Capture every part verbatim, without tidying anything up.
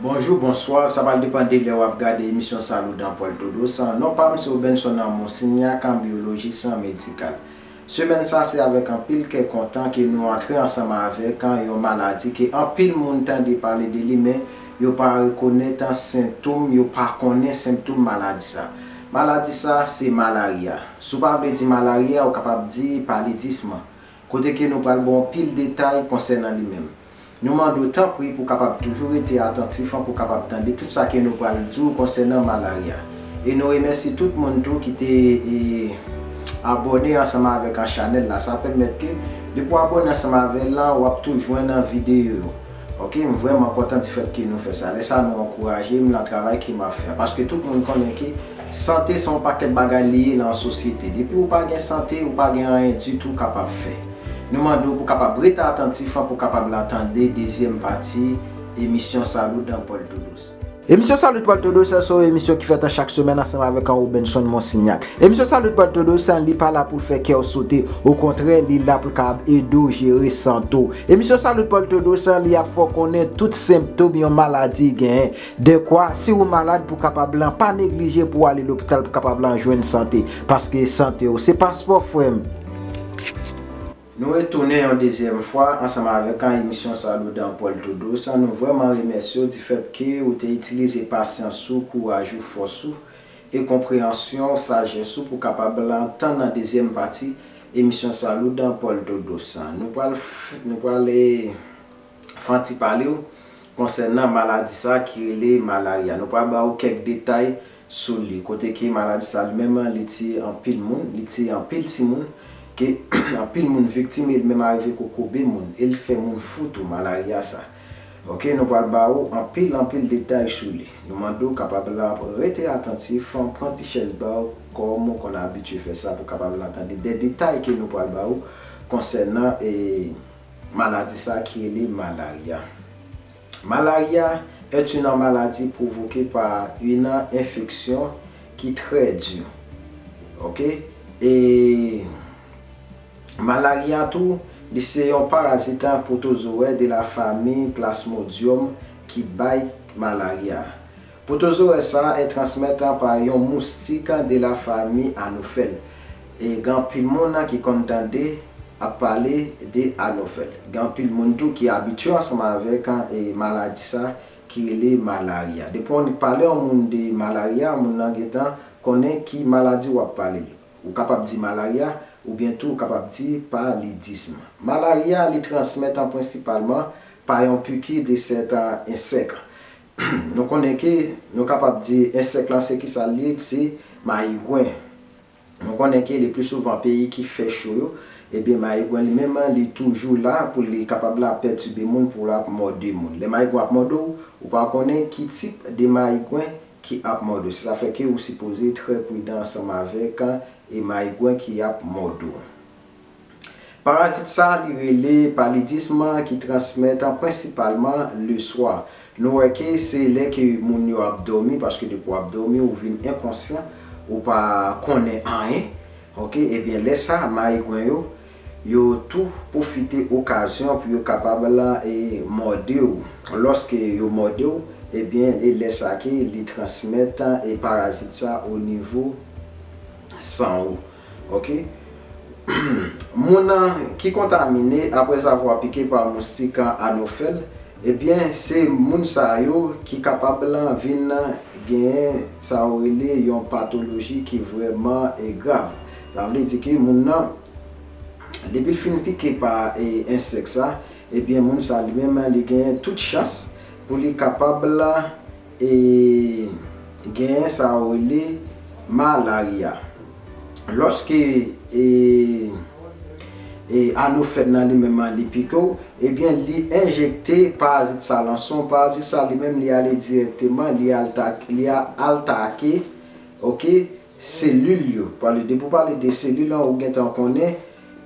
Bonjou, bonswa, sa pral depann de lè w ap gade emisyon Salut dans Puerto Dos. Non pa m se Robenson Monsignac, an biyolojis medikal. Semèn sa se avèk anpil kè kontan ke nou antre ansanm avèk yon maladi ke anpil moun tande pale de li, men yo pa rekonèt sentòm, yo pa konnen sentòm maladi sa. Maladi sa se malarya. Si w pa vle di malarya, ou kapab di palidism. Kote ke nou pral ba w anpil detay konsènan li menm. Nou mande w tanpri pou w kapab toujou rete atantif an pou w kapab tande tout sa ke nou pral di w konsènan malarya. E nou remèsye tout moun tou ki te e, abòne ansanm avèk an chanèl la. Sa pèmèt ke depi w abòne ansanm avè l la, w ap tou jwenn videyo yo. Ok, m vrèman kontan di fèt ke nou fè sa. Lè sa nou ankouraje m nan travay ke m ap fè. Paske tout moun konnen ke sante se yon pakèt bagay li ye nan sosyete. Depi ou pa gen sante, ou pa gen anyen ditou w kapab fè. Nou mande w pou kapab rete atantif an pou kapab la tande dezyèm pati emisyon Salut dans Puerto Dos. Emisyon Salut Puerto Dos se yon emisyon ki fèt an chak semèn ansanm avèk an Robenson Monsignac. Emisyon Salut Puerto Dos li pa la pou l fè kè w sote, okontrè, li la pou l kapab ede w jere sante w. Emisyon Salut Puerto Dos li ap fè w konnen tout sentòm yon maladi genyen. Dekwa, si ou malad pou kapab lan pa neglije pou w ale lopital pou kapab lan jwenn sante. Paske sante w se paspò, frè m. Nou retounen yon dezyèm fwa ansanm avèk an emisyon Salut dans Puerto Dos. Nou vrèman remèsye w di fèt ke ou te itilize pasyans ou, kouraj ou, fòs ou e konpreyansyon w, sajès ou pou kapab lan tann nan dezyèm pati emisyon Salut dans Puerto Dos. Nou pral f- nou pral e, fè yon ti pale w konsènan maladi sa ki rele malarya. Nou pral ba w kèk detay sou li. Kote ke maladi sa li menm li tiye anpil moun, li tiye anpil timoun, ke anpil moun viktim e li menm arive kokobe moun e li fè moun fou tou malarya sa. Ok, nou pral ba w anpil anpil detay sou li. Nou mande w kapab la rete atantif, pran ti chèz ba w kòm ou konn abitye fè sa pou kapab la tande de detay ke nou pral ba w konsènan e maladi sa ki rele malarya. Malarya est une maladie provoquée par une infection qui très dure. Ok? E malarya tou, li se yon parazit pwotozowa de la fami Plasmodium ki bay malarya. Pwotozowa sa e transmèt pa yon moustik de la fami Anopheles. E gen anpil moun ki konn tande ap pale de Anopheles. Gen anpil moun tou ki abitye ansanm avèk e maladi sa ki rele malarya. Depi w pale yon moun de malarya, moun nan gentan konnen ki maladi w ap pale li. Ou kapab di malarya, oubyen tou ou kapab di palidism. Malarya li transmèt an prensipalman pa yon piki de sèten ensèk. Nou konnen ke nou kapab di ensèk lan se kisa l ye, se mayigwen. Nou konnen ke le pli souvan peyi ki fè cho yo, ebyen mayigwen li menm li toujou la pou li kapab la pètibe moun, pou l ap mòde moun. Lè mayigwen ap mòde w, ou pa konnen ki tip de mayigwen ki ap mòde w. Se sa fè ke ou sipoze trè pridan ansanm avèk e mayigwen ki ap mòde w. Parazit sa li rele palidism ki transmèt prensipalman le swa. Nou wè ke se lè ke moun yo ap dòmi, paske depi w ap dòmi, ou vin enkonsyan, ou pa konnen anyen. Ok, ebyen lè sa, mayigwen yo, yo tou pwofite okazyon pou yo kapab la e mòde w. Lòske yo mòde w, ebyen e lè sa ke li transmèt e parazit sa o nivo san ou. Ok? Moun ki kontamine apre avwa pike pa moustik Anopheles, ebyen se moun sa yo ki kapab lan vin genyen sa yo rele yon patoloji ki vrèman e grav. Sa vle di ke moun nan, depi l fin pike pa e ensèk sa, ebyen moun sa li menm li genyen tout chans pou li kapab la e genyen sa yo rele malarya. Lòske e e Anopheles nan li menm li pike w, ebyen li enjekte parazit sa lan san w. Parazit sa li menm li ale dirèkteman, li al atake, li al atake, ok, selil yo. Pale depi w pale de selil lan, ou gentan konnen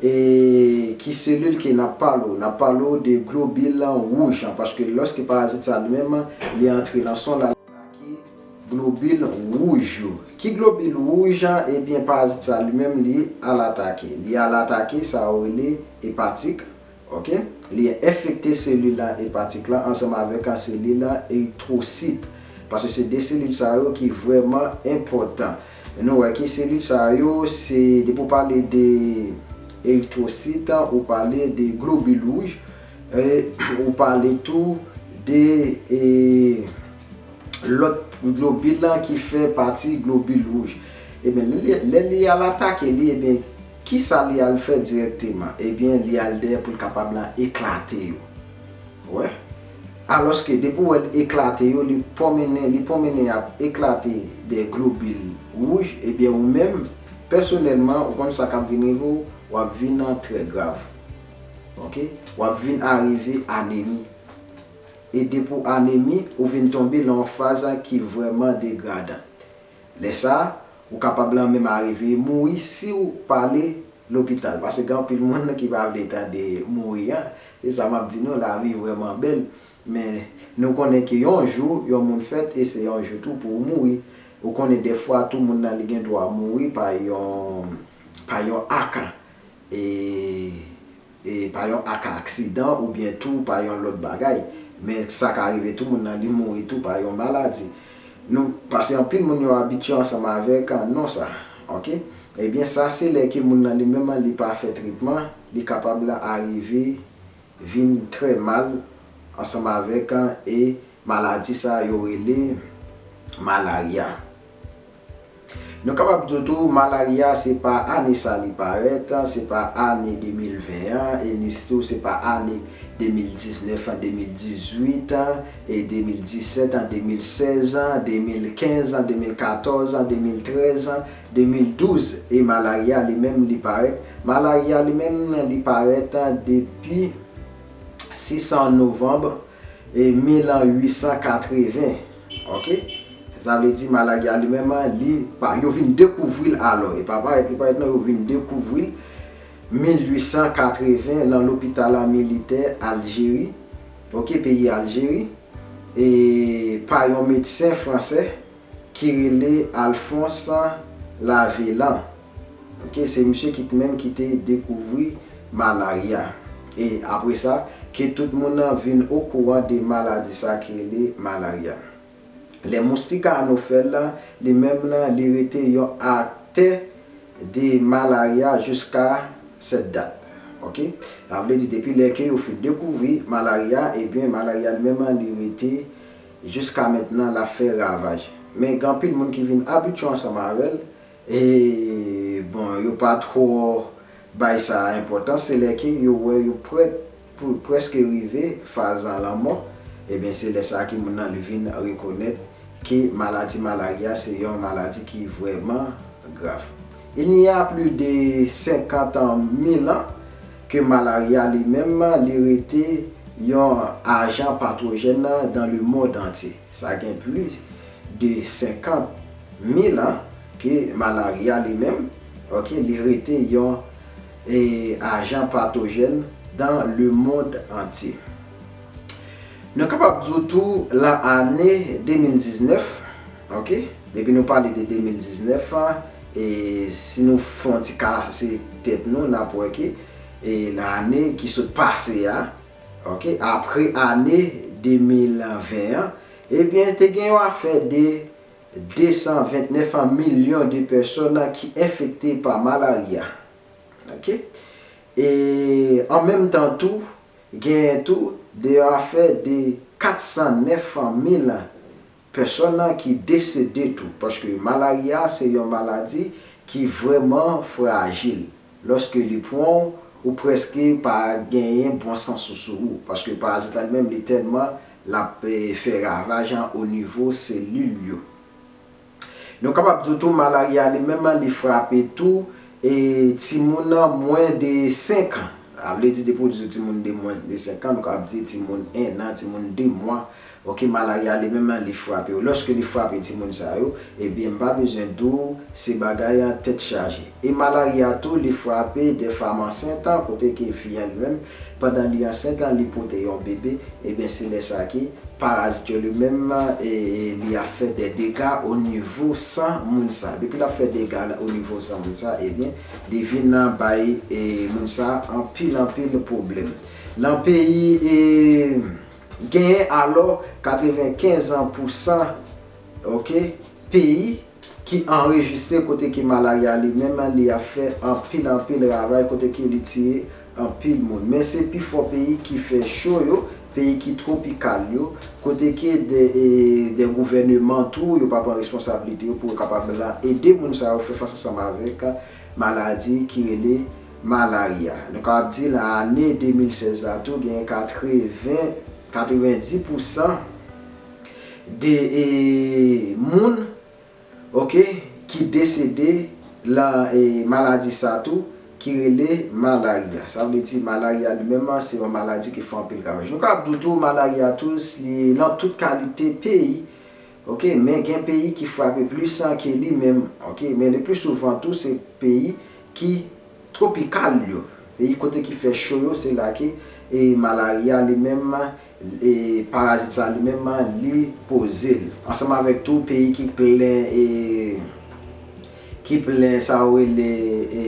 e ki selil ke n ap pale w. N ap pale w de globil wouj lan, paske lòske parazit sa li menm li antre lan san w, l al atake globil wouj yo. Ki globil wouj? Ebyen parazit sa li menm li al atake. Li al atake sa yo rele epatik. Ok? Li enfekte selil la epatik la ansanm avèk an selil la eritwosit. Paske se de selil sa yo ki vrèman enpòtan. Nou wè ke selil sa yo, se depi w pale de eritwosit, ou pale de globil wouj, e ou pale tou de e, lòt globil lan ki fè pati globil wouj. Ebyen, lè, lè li al atake li, ebyen, kisa li al fè dirèkteman? Ebyen, li al dèyè pou l kapab lan eklate yo. Wè? Alòske, depi w wè l eklate yo, li pwomennen, li pwomennen ap eklate de globil wouj, ebyen, ou menm, pèsonèlman, ou konn sa k ap vin rive w, w ap vin trè grav. Ok? W ap vin arive anemi. E depi w anemi, ou vin tonbe lan yon faz ki vrèman degradan. Lè sa, ou kapab lan menm arive mouri si w pa ale lopital. Paske gen anpil moun ki pa vle tande mouri an. Se sa m ap di nou, lavi vrèman bèl. Men nou konnen ke yon jou, yon moun fèt e se yon jou tou pou w mouri. Ou konnen dèfwa tou moun nan li gen dwa mouri pa yon, pa yon aka. E e pa yon aka aksidan oubyen tou pa yon lòt bagay. Men sa ka rive tou moun nan li mouri tou pa yon maladi. Nou, paske anpil moun yo abitye ansanm avèk non sa. Ok? Ebyen sa se lè ke moun nan li menm li pa fè tretman, li kapab arive vin trè mal ansanm avèk e maladi sa yo rele malarya. Nou kapab di w tou, malarya se pa ane sa li parèt, se pa ane de mil ven an, e ni tou se pa ane de mil diznèf an, de mil dizuit an, e de mil disèt an, de mil sèz an, de mil kenz an, de mil katòz an, de mil trèz an, de mil douz, e malarya li menm li parèt. Malarya li menm li parèt depi sis an novanm e mil uit san katreven. Ok? Sa vle di malarya li menm, li pa, yo vin dekouvri l alò. E pa parèt li parèt non, yo vin dekouvri l mil uit san katreven lan lopital militè Aljeri. Ok, peyi Aljeri. E pa yon medsen fransè ki rele Alphonse Lavelan. Ok, se misye ki t menm ki te dekouvri malarya. E apre sa, ke tout moun nan vin okouran de maladi sa ki rele malarya. Lè moustik anofèl la, li menm nan, li rete yon aktè de malarya jiska sèt dat. Ok? Sa vle di, depi lè ke yo fin dekouvri malarya, ebyen, malarya li menm nan, li rete jiska mentnan, l ap fè ravaj. Men gen anpil moun ki vin abitye ansanm avè l, e, bon, yo pa twò bay sa enpòtans, se lè ke yo wè yo prèt pou prèske rive faz an lanmò, ebyen, se lè sa a ke moun nan li vin rekonèt ke maladi malarya se yon maladi ki vrèman grav. Il y a plus de cinquante mille ans que malaria li menm li rete yon ajan patojèn dans le monde entier. Sa gen plis de senkant mil an ke malarya li menm, ok, li rete yon e, ajan patojèn dans le monde entier. Nou kapab di w tou lan ane de mil diznèf, ok, depi nou pale de de mil diznèf an, e si nou fè yon ti kase tèt nou, n ap wè ke e, lan ane ki sot pase a, ok, apre ane de mil ven an, ebyen, te gen yon afè de de san ventnèf milyon de pèsòn ki enfekte pa malarya. Ok? E an menm tan tou, genyen tou de afè de kat san nèf mil pèsòn ki desede tou. Paske malarya se yon maladi ki vrèman frajil. Lòske li pran w, ou prèske pa genyen bon sans ou sou ou. Paske parazit la li menm li tèlman l ap e, fè ravaj an o nivo selil yo. Nou kapab di w tou malarya li menm li frape tou e, timoun nan mwen de senk an. Sa vle di depi w di w timoun de mwen de senk an, nou kapab di timoun en an, timoun de mwa. Ok, malarya li menm li frape yo. Lòske li frape timoun sa yo, ebyen m pa bezwen di w se bagay an tèt chaje. E malarya tou li frape de fanm ansent an, kote ke fi an li menm, pandan li ansent an, li pote yon bebe, ebyen se lè sa ke parazit yo li menm e, e, li ap fè de dega o nivo san moun sa. Depi l ap fè dega o nivo san moun sa, ebyen li vin bay e, moun sa anpil anpil pwoblèm. Nan peyi, e, genyen alò katrevenkenz pousan, ok, peyi ki anrejistre kote ke malarya li menm li ap fè anpil, anpil ravaj, kote ke li tiye anpil moun. Men se pifò peyi ki fè cho yo, peyi ki twopikal yo, kote ke de, e, de gouvèneman tou, yo pa pran responsablite yo pou yo kapab la ede moun sa yo fè fas ansanm avèk maladi ki rele malarya. Nou kapab di nan ane de mil sèz la tou, gen katreven, katrevendis pousan de, e, moun, ok, ki desede lan, e, maladi sa tou, ki rele malarya. Sa vle di malarya li menm se yon maladi ki fè anpil ravaj. Nou kapab di tou malarya tou, li lan tout kalite peyi, ok, men gen peyi ki frape plis ke li menm, ok, men le pli souvan tou se peyi ki twopikal yo. Peyi kote ki fè cho yo, se la ke, e, malarya li menm, e, parazit sa li menm, li poze l. Ansanm avèk tou peyi ki plen, e, ki plen sa yo rele, e,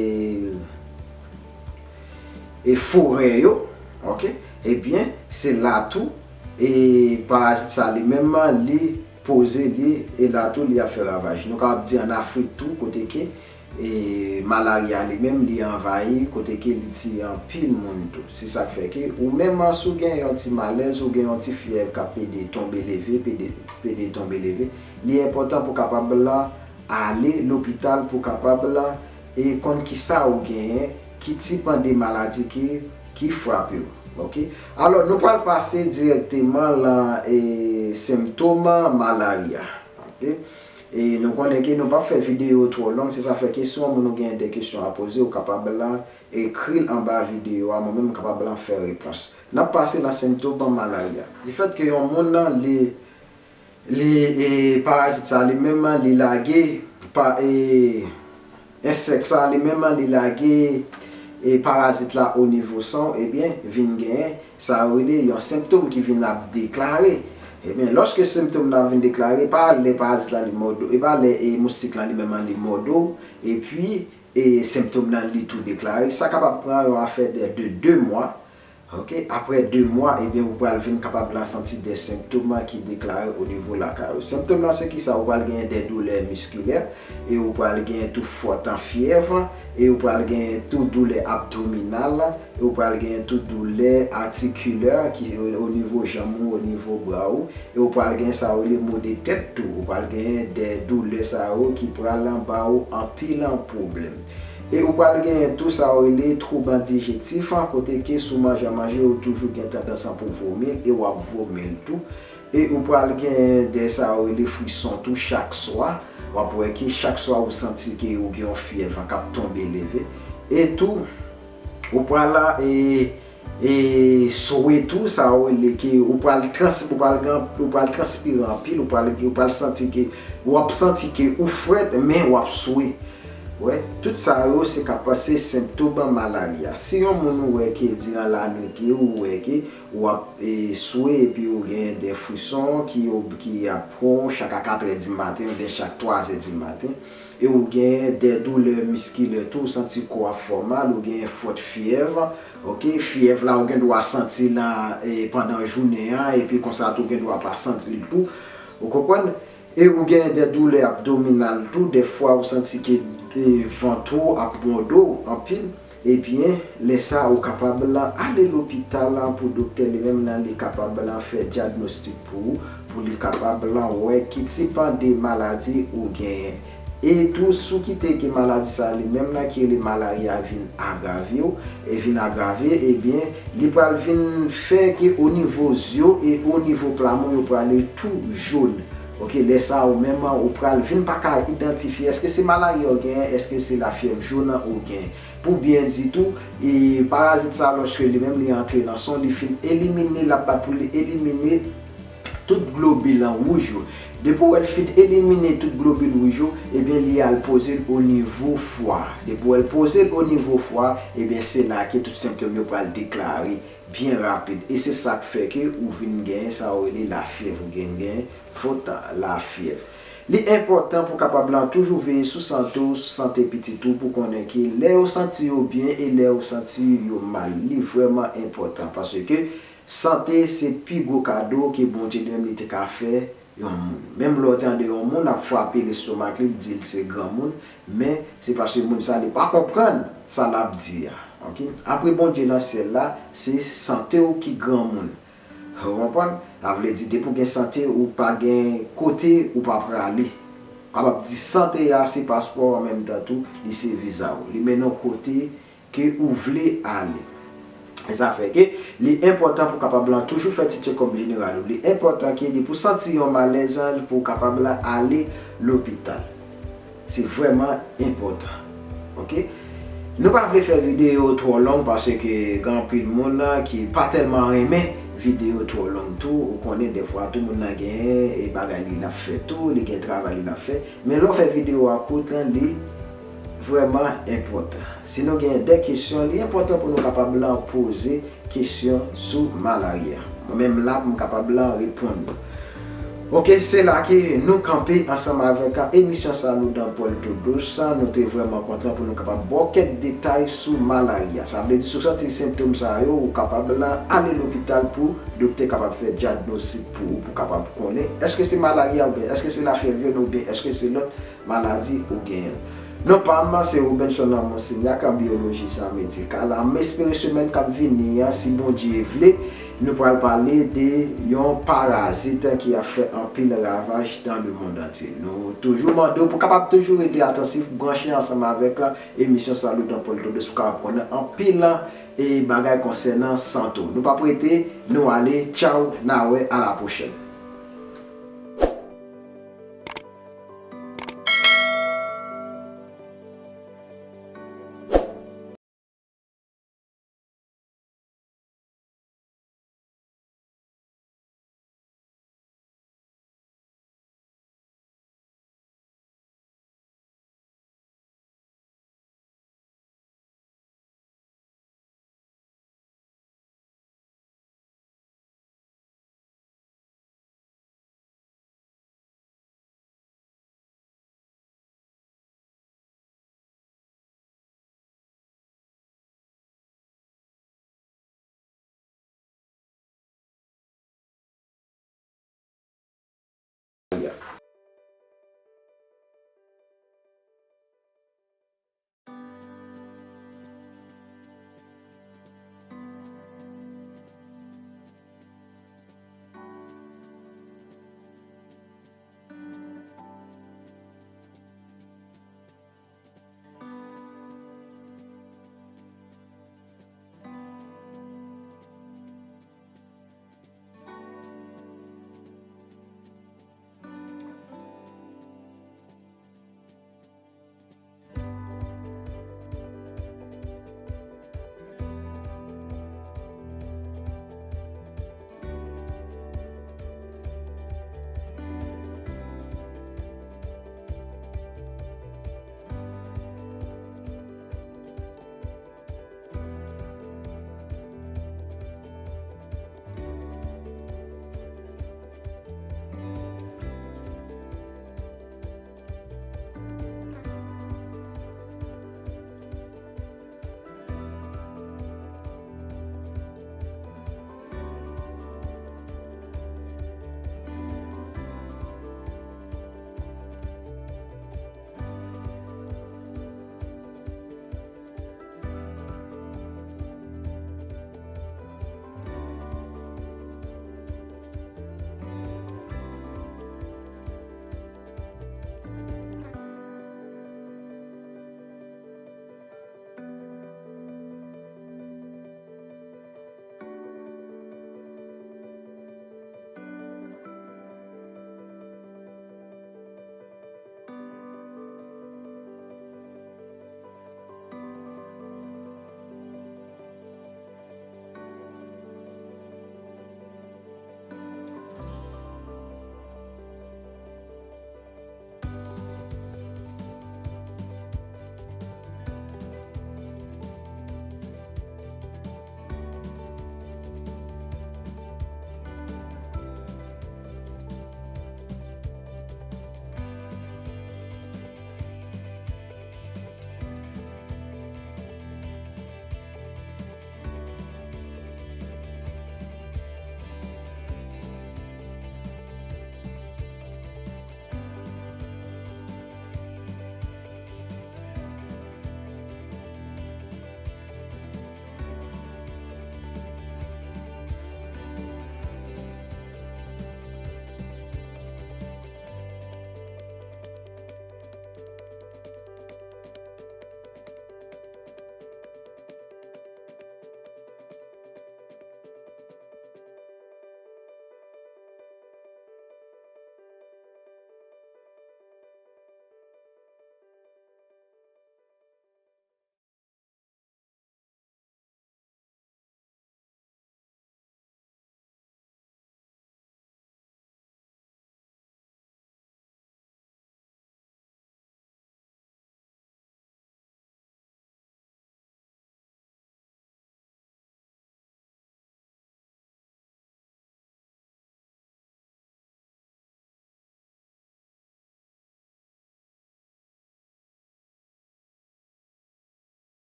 e forè yo, ok? Ebyen, se la tou, e, parazit sa li menm, li poze li, e la tou li ap fè ravaj. Nou kapab di an Afrik tou, kote ke, e, malarya li menm li anvayi, kote ke li tiye anpil moun tou. Se sa k fè ke ou menm si w gen yon ti malèz, ou gen yon ti fyèv k ap pede tonbe leve, pede, pede tonbe leve, li enpòtan pou kapab la ale lopital pou kapab la, e, konn kisa ou genyen, ki tip de maladi ki, ki frape w. Ok? Alò, nou pral pase dirèkteman lan, e, senptòm malarya. Ok? E nou konnen ke nou p ap fè videyo twò long, se sa fè ke si yon moun ou gen de kesyon a poze, ou kapab la ekri l anba videyo a, mwen menm m kapab la fè repons. N ap pase lan senptòm malarya. Difèt ke yon moun nan li, li, e, parazit sa li menm li lage pa, e, ensèk sa li menm li lage, e, parazit la o nivo san w, ebyen, vin genyen sa yo rele yon senptòm ki vin ap deklare. Ebyen, lòske senptòm nan vin deklare, pa lè parazit la li mòde w, e pa lè, e, moustik lan li menm li mòde w, epi, e, senptòm nan li tou deklare, sa kapab pran yon afè de, de de mwa. Ok, apre de mwa, ebyen, ou pral vin kapab la santi de senptòm ki deklare o nivo lakay ou. Senptòm lan se kisa? Ou pral genyen de doulè miskilè, e ou pral genyen tou fòt an fyèv, e ou pral genyen tou doulè abdominal, e ou pral genyen tou doulè artikilè ki o, o nivo janm ou, o nivo bra ou, e ou pral genyen sa yo rele mo de tèt tou, ou pral genyen de doulè sa yo ki pral ba ou anpil pwoblèm. E ou pral genyen tou sa yo rele twoub dijestif, kote ke si w manje manje, ou toujou gen tandans pou vomi l, e w ap vomi l tou. E ou pral genyen de sa yo rele frison tou chak swa. W ap wè ke chak swa ou santi ke ou gen yon fyèv k ap tonbe leve. E tou, ou pral la, e, e swe tou, sa yo rele ke ou pral trans, ou pral gen, ou pral transpire anpil, ou pral, ou pral santi ke, w ap santi ke ou frèt, men w ap swe. Wè, tout sa yo se ka pase senptòm malarya. Si yon moun ou wè ke diran lannuit, ou wè ke w ap, e, swe epi ou gen de frison ki, ki ap pran w chak a katrè di maten oubyen chak twazè di maten, e ou gen de doulè miskilè tou, ou santi kò ap fè w mal, ou gen fòt fyèv, ok, fyèv la ou gen dwa santi l, e, pandan jounen an, epi konsa tou ou gen dwa pa santi l tou, ou konprann? E ou gen de doulè abdominal tou, dèfwa ou santi ke, e, vant ou ap mòde w anpil, ebyen, lè sa ou kapab la ale lopital la pou doktè li menm nan li kapab la fè dyagnostik pou ou, pou li kapab la wè ki tip de maladi ou genyen. E tou, si w kite ke maladi sa li menm nan ki rele malarya vin agrave w, e vin agrave, ebyen, li pral vin fè ke o nivo zye w e o nivo plamon yo prale tou jòn. Ok, lè sa ou menm ou pral vin pa ka idantifye èske se malarya ou genyen, èske se lafyèv jòn ou genyen. Pou byen di tou, e parazit sa lòske li menm li antre nan san, li fin elimine, l ap bat pou li elimine tout globil wouj yo. Depi w wè l fin elimine tout globil wouj yo, ebyen li al poze l o nivo fwa. Depi w wè l poze l o nivo fwa, ebyen se la ke tout senptòm yo pral deklare byen rapid. E se sa k fè ke ou vin gen sa yo rele lafyèv, ou gen, gen fòt lafyèv. Li enpòtan pou kapab lan toujou veye sou sante w, sou sante pitit ou, pou konnen ke lè yo santi yo byen e lè yo santi yo mal. Li vrèman enpòtan paske sante se pi gwo kado ke Bondye li menm li te ka fè yon moun. Menm lè w tande yon moun ap frape lestomak li, l di l se granmoun, men se paske moun sa li pa konprann sa l ap di a. Ok? Apre Bondye nan syèl la, se sante w ki granmoun. Ou konprann? Sa vle di, depi w gen sante, ou pa gen kote ou pa prale. Kapab di sante a se paspò w, an menm tan tou, li se viza w. Li mennen w kote ke ou vle ale. E sa fè ke li enpòtan pou kapab lan toujou fè ti tchekòp jeneral ou. Li enpòtan ke depi w santi yon malèz, pou w kapab lan ale lopital. Se vrèman enpòtan. Ok? Nou pa vle fè videyo twò long paske gen anpil moun ki pa tèlman renmen videyo twò long tou. Ou konnen dèfwa tou moun nan gen e bagay li l ap fè tou, li gen travay li l ap fè. Men lè w fè videyo a kout, li vrèman enpòtan. Si nou gen de kesyon, li enpòtan pou nou kapab lan poze kesyon sou malari a. Mwen menm la pou m kapab lan reponn nou. Ok, se la ke nou kanpe ansanm avèk emisyon Saludan Puerto Dos. Nou te vrèman kontan pou nou kapab ba w kèk detay sou malari a. Sa vle di, si w santi sentòm sa yo, ou kapab lan ale lopital pou doktè kapab fè dyagnostik pou ou, pou kapab konnen èske se malari a oubyen èske se lafyèv jòn oubyen èske se lòt maladi ou genyen. Non pa m se Robenson Lamonsignac, an biyolojis an medikal. M espere semèn k ap vini an, si Bondye vle, nou pral pale de yon parazit ki ap fè anpil ravaj dans le monde entier. Nou toujou mande w pou kapab toujou rete atansif, branche ansanm avèk la emisyon Saludan Puerto Dos pou kapab konnen anpil e bagay konsènan sante w. Nou p ap rete, nou ale. Tchaw, n a wè, a la pwochèn.